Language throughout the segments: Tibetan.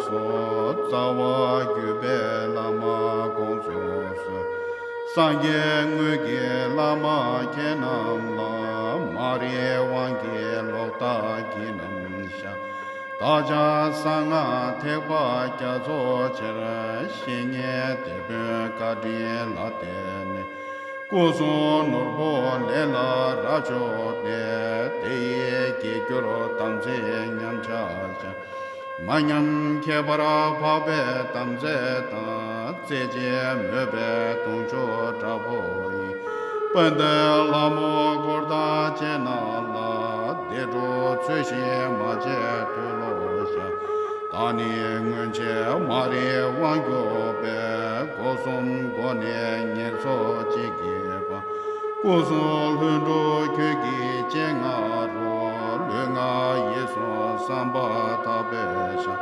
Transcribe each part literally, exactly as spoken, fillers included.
སོ། རྩ་བ་བརྒྱུད་པའི་བླ་མ་དགོངས་སུ་གསོལ། སངས་རྒྱས་དངོས་ཀྱི་བླ་མ་ཁྱེད་རྣམས་ལ། མ་རིག་དབང་གིས་ལོག་ལྟ་གྱིས་བསྣམས་ཤིང་། བདག་ཅག་གསང་སྔགས་ཐེག་པ་རྒྱ་མཚོ་ཆེར། བཤེས་གཉེན་སྡེ་དཔོན་བཀའ་དྲིན་ལ་བརྟེན་ནས། སྐུ་གསུང་ནོར་བུ་ལས་ལ་རབ་མཆོག་སྟེ། དེ་ཡི་རྒྱས་འགྱུར་དམ་ཚིག་ཉམས་ཆག་ཅིང་། མ་ཉམས་ཁྱད་པར་འཕགས་པའི་དམ་རྫས་དང་། རྩེ་གཅིག་མོས་པའི་དུང་ཕྱུར་དྲག་པོ་ཡིས། དཔལ་ལྡན་ལྷ་མོ་འཁོར་དང་བཅས་རྣམས་ལ། བདེ་སྒྲུབ་ཚུལ་བཞིན་མ་བྱས་མཐོལ་ལོ་བཤགས། བདག་ནི་སྔོན་ཆད་མ་རིག་དབང་གྱུར་པས། སྒོ་གསུམ་སྒོ་ནས་ཉེར་འཚོ་གཅིག་གི་དཔང་། སྐུ་གསུང་ལྷུན་གྲུབ་ཁྱོད་ཀྱི་སྤྱན་སྔ་རུ། ལུས་ངག་ཡིད་གསུམ་བསམ་པ་ཐག་པས་བཞག།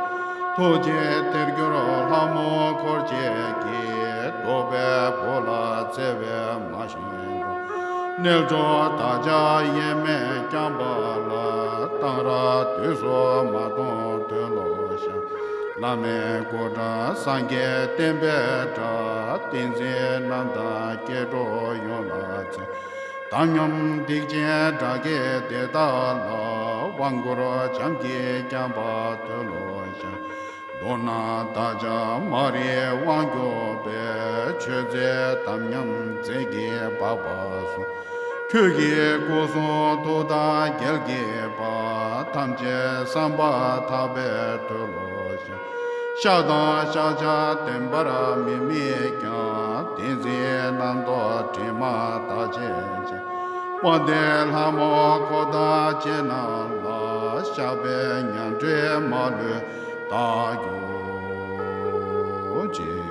ཐུགས་རྗེའི་ཐལ་འགྱུར་ལྷ་མོ་འཁོར་བཅས་ཀྱིས། བཟློག་པའི་སྒོ་ལ་བརྩེ་བས་མ་བཞེངས་དུས། རྣལ་འབྱོར་བདག་ཅག་དབྱེར་མེད་བསྐྱངས་པ་ལ། གཏང་རག་དུས་སུ་མ་གཏོང་མཐོལ་ལོ་བཤགས། བླ་མེད་སྐུ་འདྲ་སངས་རྒྱས་བསྟན་པའི་གྲགས། ཏིང་འཛིན་རྣམས་དང་སྐྱེ་འགྲོ་ཡོངས་ལ་འཚེ། དམ་ཉམས་སྡིག་ཅན་དགྲ་བགེགས་དེ་དག་ལ། དབང་བསྐུར་བྱམས་ཀྱིས་བསྐྱངས་པ་མཐོལ་ལོ་བཤགས། མདོར་ན་བདག་ཅག་མ་རིག་དབང་གྱུར་པས། ཆོས་མཛད་དམ་ཉམས་རྫས་ཀྱིས་སྦགས་པ་སོགས། ཁྱོད་ཀྱི་སྐུ་གསུང་ཐུགས་དང་རྒྱལ་གྱི་དཔལ། ཐམས་ཅད་བསམ་པ་ཐག་པས་མཐོལ་ལོ་བཤགས། ཤ་དང་ཤ་ཆ་བདེན་པར་མི་དམིགས་ཀྱང་། ཏིང་འཛིན་རྣམ་རྟོག་དྲི་མ་དག་བྱེད་ཅིང་། དཔལ་ལྡན་ལྷ་མོ་འཁོར་དང་བཅས་རྣམས་ལ། བཤགས་པའི་ཉམས་ཁྲིད་མ་ལུས་བདག་རྒྱུད་ཅིང་།